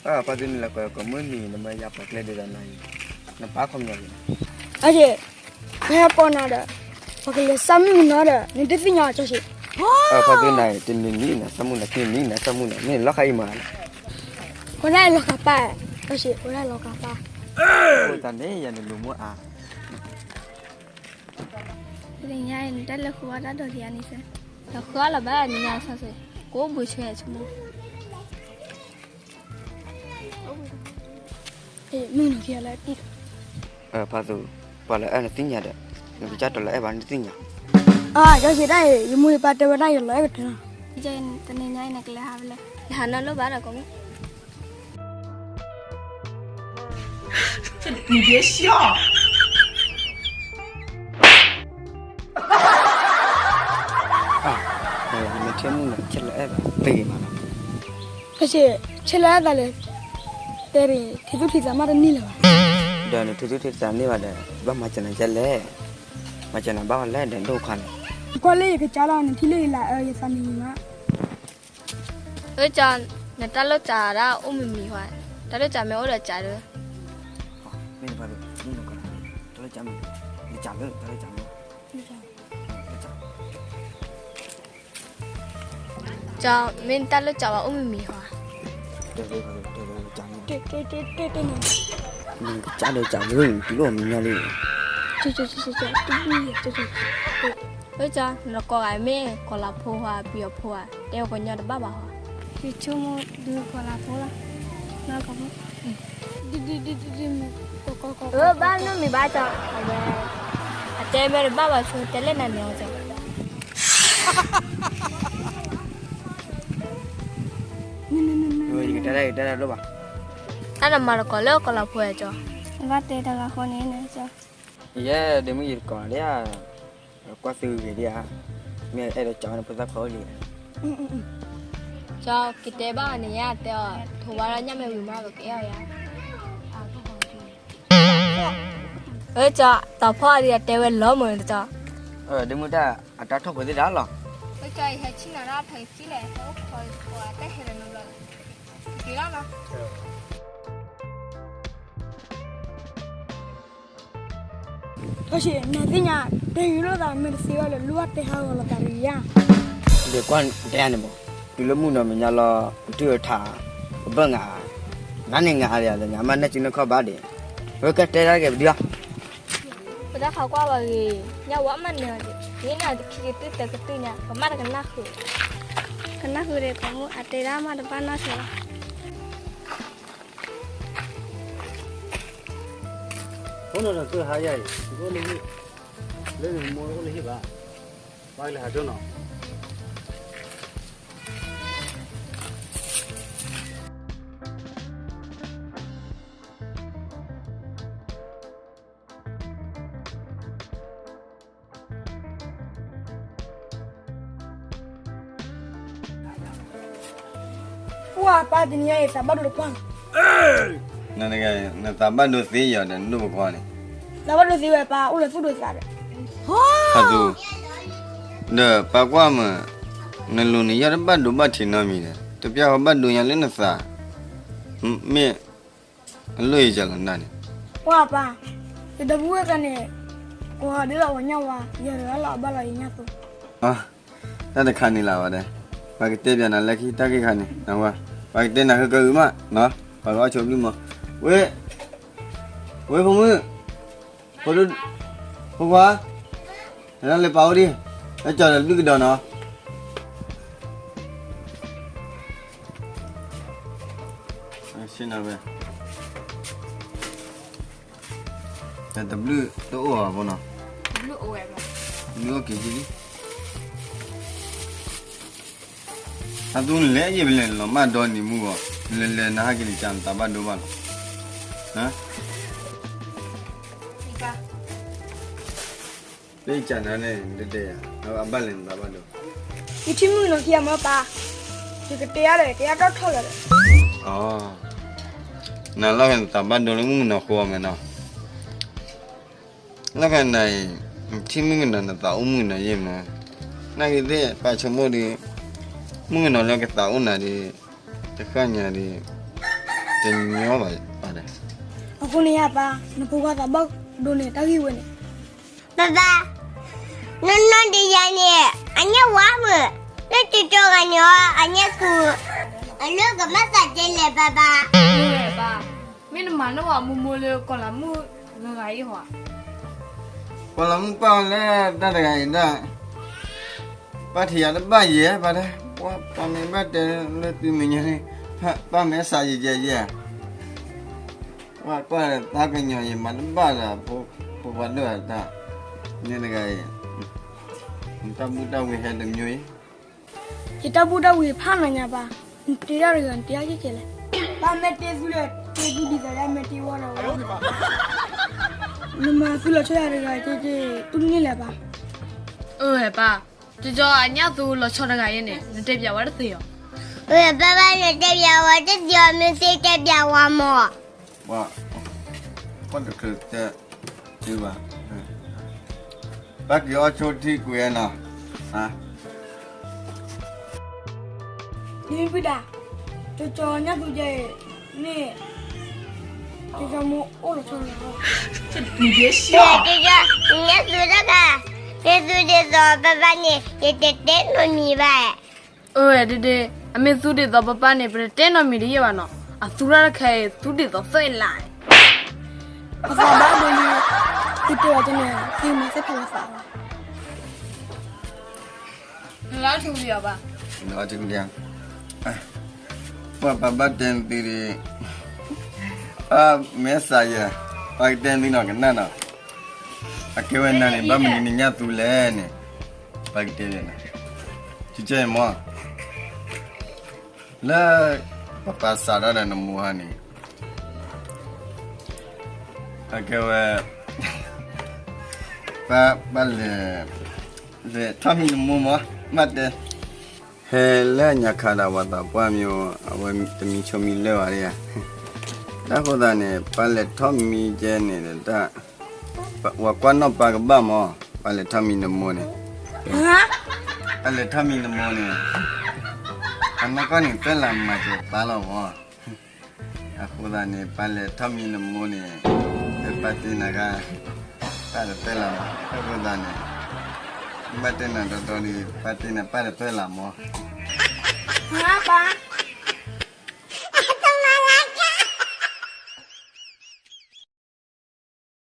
အပှၤသုန့ၣ်လၢကမုၢ်နံၤ နမ့ၢ်ယါပှၤကျဲဒ်သိးနၤအံၤ နပၢ်ခီပညီန့ၣ် အက့ၢ်, ပဟဲပိာ်နၤဒီး ပှၤကလဲၤစၢ်မုၢ်ကနီၤဒီး နတသ့ၣ်ညါအီၤကၠီဆံး. အပှၤသုန့ၣ် တနံၤနံၤနၤစၢ်မုၢ်နၤ တနံၤနံၤနၤစၢ်မုၢ်နၤ မ့ၢ်လီၤဃာ်အံၤမးလီၤ. ဝဲဒၣ်လီၤဃာ်ပၢ်, ကၠီဆံး ဝဲဒၣ်လီၤဃာ်ပၢ်. အိၣ်တၢ်န့ၣ် ယၤနလူၤမိၢ်အါ တနံၤညါအံၤ နတၢ်လဲၤဃုအီၣ်တၢ်ဒိးလံဧါန့ၣ်စ့ၢ်, လီၤဃုအီၣ်လီၤဘၣ်နံၤညါစီဆ့, ကိးဘုးဆဲဆိကမိၣ်, မုၢ်နံၤခံဂၤလၢတံၢ်ဒီး, ဖါသူ, ပှၤလၢအဲၣ်နသ့ၣ်ညါဒီး, နကစၢ်တလီၤအဲၣ်ဘၣ်နသ့ၣ်ညါ. အါ, ကၠီဆံးတၢ်အံၤ ယမိၢ်ယပၢ်တဲဝဲဒၣ်ယလီၤအဲၣ်ကတၢၢ်လီၤ. တနံၤညါအံၤနကလဲၤဟးဖဲလဲၣ်, ယဟးနီတလိၣ်ဘၣ်ဒီးကိးမုၢ် နဘ့ၣ်ဆှီ, နမ့ၢ်ထဲမုၢ်နၤ ဆဲးလီၤအဲၣ်သးတဂ့ၤမးလီၤ. ကၠီဆံး, ဆဲးလီၤအဲၣ်သးလဲၣ်, တဲဒ် ထံသူၣ်ထံသးမးတန့ၢ်လၢၤဘၣ်. ဒီးနထံသူၣ်ထံသးန့ၢ်ဘၣ်ဒီး ဘၣ်မၤစၢၤနၤကဲလဲၣ်, မၤစၢၤနၤဘၣ်ဝဲလဲၣ်ဒီးဒိၣ်ခွါန့ၣ်. ကွၢ်လၢယကစၢ်လီၤ နထံၣ်လၢယလၤအၢ ယသးနံၤမး အၢ ကၠီ, နတၢ်လိၣ်စးဒၣ်အိၣ်မံၤမံၤဟါ, တၢ်လိၣ်စးမ့ၢ်အိၣ်ဒီးစးဒၣ်, မ့ၢ်နပှၤ, မ့ၢ်နက, တၢ်လိၣ်စးမ့ၢ်, နစးလၢတၢ်လိၣ်စးမ့ၢ်, ကၠီ, မ့ၢ်နတၢ်လိၣ်စးဘၣ်အိၣ်မံၤမံၤဟါ, နကစးဒီးစးလၢ, တုၤလီၤမံၤညါလံ, အၢ ကၠီ, နကိးဂၤမ့ၢ်ကီၤလၤဖိဟါ ပယီၤဖိဧါ, တဲဝဲကညီတဘၣ်ဘၣ်ဟါ, ယဆိကမိၣ်ဒုးကီၤလၤဖိလီၤ, ဒ်, ဒ်, ဒ်, ဒ်, ဒ်, အၢ ဘၣ်နီတမံၤဘၣ်ကၠီ, အဝဲ, အတဲမ့ၢ်တဘၣ်ဘၣ်ဆိ တဲလဲၣ်နၤန့ၣ်အီၤကၠီ. ယကတဲဒၣ် ယကတဲဒၣ်လိၣ်ဘၣ်, တၢ်နမၤတကိးလၢကီၤလၤဖိဧါကၠီ, နဘၣ်တဲတဂၤဃီန့ၣ်, ယဲဒ့မုၣ်ယတကိးဒံးဧါ, ကွၢ်သုဂ့ၤဒံးဧါ, မ့ၢ်အဲၣ်ဒိးကၠီနဖိသၣ်ခွါအိၣ်လံ, ကၠီ, ကတဲဘၣ်အီၤန့ၣ် ယတဲအီၤ ထိးဝါလၢညၣ်မဲာ်ဝံၤမး ပကအဲၣ်အီၤယါ အၢ ကၠီ, တၢ်ဖီအီၤဒ်အတဲဝဲလီၤမၢ်န့ၣ်ကၠီ, ဒ့မုၣ်တၢ်အတၢ်ထီၣ်ဖိသ့ၣ်ဒၣ်လီၤ, အၢ ကၠီ, ယဟဲဆ့ၣ်နီၤဒၣ်ဖဲကသံၣ်လဲၣ် ဟဲအိၣ်ခိးတၢ်ဟဲလၢနဘျီ, က့ၤလီၤနီၤ. ကၠီဆံး နသ့ၣ်ညါ တဲဂ့ၤလိာ်သးမ့ၢ်တသ့ဘၣ်လၢ လိၣ်ဘၣ်တဲဟးဂီၤလိာ်သးတဂ့ၤဧါ, ဒ်ကွၢ်တဲယၤန့ၣ်မး, တုၤလၢမုၢ်နီၤမဲာ်ညါလီၤ ပတုၢ်အထး, ပဘၢၣ်ငါ, နၤန့ၣ်ငါအါဒံး ညါမ့ၢ်နဲၣ်စုနဲၣ်ခီၣ်ဘၣ်ဒံး, ဝဲကတဲဒၣ်တဂ့ၤပဒံလီၤ, ပတၢ်ခးကွၢ်ဝဲဂ့ၤ, ညၣ်ဝဲမးန့ၣ်အီၤဒံး, ယန့ၣ်အီၤတခံကတုၢ်သၢကတုၢ်ညါ ကမၣ်တကနၣ်ဃုာ်, ကနၣ်ဃုာ်ဒီးကီးမုၢ် အတဲဒၣ်မးတဘၣ်နီၢ်ဆၢလီၤ. ဖိနီၤဒီးသုဟါယၤအံၤ သုအိၣ်လၢဟံၣ်, လၢနမိၢ်အိၣ်လၢဟံၣ်ဘၣ်, ပှၤကလဲၤဟးဒိၣ်နီၤ. ပှၤပၢ်တနံၤညါအံၤ သးဘၣ်ဒိတပှၢ်လီၤ. နသးဘၣ်ဒိသ့ယီၤဒီးနဒိၣ်ပခွါန့ၣ်, သးဘၣ်ဒိသ့ဝဲပၢ် အိၣ်လၢသူၣ်ဒိၣ်သးဒီး, ဖးသူ, ဒီးပၢ်ကွၢ်မး, နလိၤနယီၢ်တဘၣ်ဒိဘၣ်ထံးနီတမံၤဒီး တပျၢ်ဃီဘၣ်ဒိညါလၢနသး, မ့ၢ် အလိၣ်ယကလီၤနၤန့ၣ်, ပှၤပၢ်, ယဒီပုၢ်ဝဲၢ်သးန့ၣ်, ကိးဒ်သိးပှၤညၣ်ဝါ ယၤတဂၤလီၤ အဘၣ်လီၤယညၣ်သိ, တၢ်တခါန့ၣ်လၢၤဝဲဒၣ်, ပှၤကတဲပျးနၤလၢခံတၢ်ဂ့ၢ်ခါန့ၣ်, ပှၤကတဲနၤဟၢကၢအုမး, ပှၤကအီၣ်ဆိးဘျုးမး, ဝဲ, ဝဲဖိမုၣ်, ဖိခွါ, နလဲၤပာ်အိၣ်ဒံး, လၢကၠီၤဒီးတဘျုးကဒီးနီၤ. တဘျုးတအိၣ်ဘၣ်နီၤ, ဘျုးအိၣ်က့ၤလံ, အသူနလဲၤယံာ်ပလဲၤလီၤမၢ်ဒီနံၤမုၢ်ဂီၤ, နလဲၤလဲၤနဟးက့ၤနကးနသးဘၣ်ဒိဘၣ်လီၤ. လၢယကးနၤန့ၣ် နတဲယၤ, အဘၣ်လဲၤနသးဘၣ်ဒိ, ယထံၣ်မုၣ်ကနီၤခံဂၤမၢ်ပၢ်, ယကတဲယၤဒီး ကယၤထီၣ်ထီၣ်လီၤဒီး, နလီၤဂာ်နသးဘၣ်ဒိလၢမုၣ်ကနီၤဃိအီၤမဲာ်နီၤ, လီၤဂာ်နၤအံၤ, ထံၣ်မုၣ်ကနီၤနသးအိၣ်မုၣ်ကနီၤယဲၢ်မး, နာ်က့ၤသ့ၣ်ပာ်ဆိကမိၣ်ဒီး, မုၣ်ကနီၤလၢကသးအိၣ်နၤဒီး တဃၣ်ညါဒီး တညီဘၣ်ပၢ်ဒီး. အဃိန့ၣ်ယပၢ် နဖိခွါသးဘၣ်ဒိန့ၣ် တၢ်ဂ့ၢ်ဝဲန့ၣ် ဘၣ်ဘၣ်, နီၢ်နီၢ်ဒံးယၤန့ၣ် အညၣ်ဝါမုာ်, လၢကၠီကၠီဂၤန့ၣ်အီၤ အညၣ်သူ, အလၢကမၤသးဒ်လဲၣ်ဘၣ်ဘၣ်. မ့ၢ်နမၤနီၣ်ဝဲမိၢ်မိၢ်လၢကီၢ်လၤမုၣ်တဂၤအံၤဟီ, ကီၢ်လၤမုၣ်ပၢ်လၢတၢ်တဂၤအံၤဒၣ် ပၢ်ထံၣ်ယၤတဘၣ်ယဲၢ် ပၢ်တဲ, ပှၤပၢ်မ့ၢ်ဘၣ်တဲလၢသုမဲာ်ညါန့ၣ် ပၢ်မ့ၢ်စးယဲၢ်ယဲၢ်ယဲၢ် ပှၤကွၢ်တၢ်ကညီၤယမၤတဘၣ်ဒီး ဖိခွါဒိၣ်အတၢ်, မ့ၢ်တဂၤအံၤ နတၢ်ဘူၣ်တၢ်ဝံၤဟဲတမံၤအံၤ, ယတၢ်ဘူၣ်တၢ်ဝံၤဖးနၤညါဘၣ်, နတဲတၢ်တဂၤ နတဲတၢ်ကဲကဲလဲၣ်, ပၢ်မ့ၢ်တဲသုလၢ တဲသုဒ်သိးယမ့ၢ်တဲဝဲဒီးဝဲ, နမၤသုလီၤဆီယၤတဂၤကဲကဲ တူၢ်န့ၢ်လဲၣ်ဘၣ်. အၢ ပၢ်, ကၠီကၠီအညၣ်သူလီၤဆီတဂၤအံၤန့ၣ် နတဲပျးဝဲတသ့အီၤ. အၢ ပၢ်ဘၣ် နတဲပျးဝဲတသ့အီၤ မ့ၢ်သ့တဲပျးဝဲမၢ်. ပှၤ, ပှၤတချုးတဲ, ဘၣ်, ပၢ်က့ၤအီၣ်ဆိထံကွံာ်နီၤ, မ့ၢ်ဘုဒၣ်, ကၠီကၠီညၣ်သူကဲအံၤ, မ့ၢ်, ကၠီကၠီမိၢ်အိၣ်လီၤဆီလီၤ, ကၠီကၠီ, ညၣ်သူတဂၤ, မ့ၢ်သူဒ်သိးပၢ်ပၢ်န့ၣ် ယတတဲနီတမံၤဘၣ်. အၢ ဒ့ဒ့, အမ့ၢ်သူဒ်သိးပၢ်ပၢ်န့ၣ် ပတတဲနီတမံၤတယဲၢ်ဘၣ်နီၤ, အသူတၢ်တခါအံၤ သူဒ်သိးသွဲၣ်လး, အသးဘၣ်ဒိလံ, သုတဲဝဲတန့ၣ် သုမၤသ့ၣ်ဖးလီၤသးလီၤ. နလီၤထံကလံၤအီၤဘၣ်, နလီၤထံကလံၤ, ပှၤပၢ်ဘၣ်တဲနသုဒီး, ပၢ်မ့ၢ်စးယဲၢ်, ပၢ်ကတဲနသုနီၤကနၣ်နီၤ, အကဲဝဲနၤန့ၣ် ဘၣ်မနုၤနညၣ်သူလဲၣ်န့ၣ်, ပၢ်ကတဲယဲၢ်နၤ, ကဲမၢ် လၢပပၢ်စးထီၣ်ဒီးနမိၢ်ဟါန့ၣ်, အကဲဝဲ, ပၢ်လဲၤ, လဲၤထီၣ်မံနမိၢ်မၢ်, ဘၣ်တဲ, ဟဲလၢညါခါဒီးပှၤသးပှၢ်မ့ၢ်, အဝဲတမံဆိမံလၢာ်ဘၣ်ဒ်ဧါ, တၢ်ဃိသးန့ၣ် ပၢ်လဲၤထီၣ်မံကဲန့ၣ်ဒီးတၢ် ပှၤကွၢ်နီၣ်ပၢ်ကဘၣ်မၢ်, ပၢ်လဲၤထီၣ်မံနမိၢ်န့ၣ်, ပၢ်လဲၤထီၣ်မံနမိၢ်န့ၣ်, အနီၢ်ကီၢ်န့ၣ် ပၢ်လဲၤမၤစၢၤပၢ်လီၤမၢ်, အဃိသတးန့ၣ် ပၢ်လဲၤထီၣ်မံနမိၢ်န့ၣ်, ပၢ်တဲနၤခါ, ပၢ်တပၢ်လဲၤမၢ်, အဃိသတးန့ၣ်, ဘၣ်တဲနၤဒီးဒီးဒီး ပၢ်တဲနၤပၢ်တပၢ်လဲၤမၢ်, ပၢ်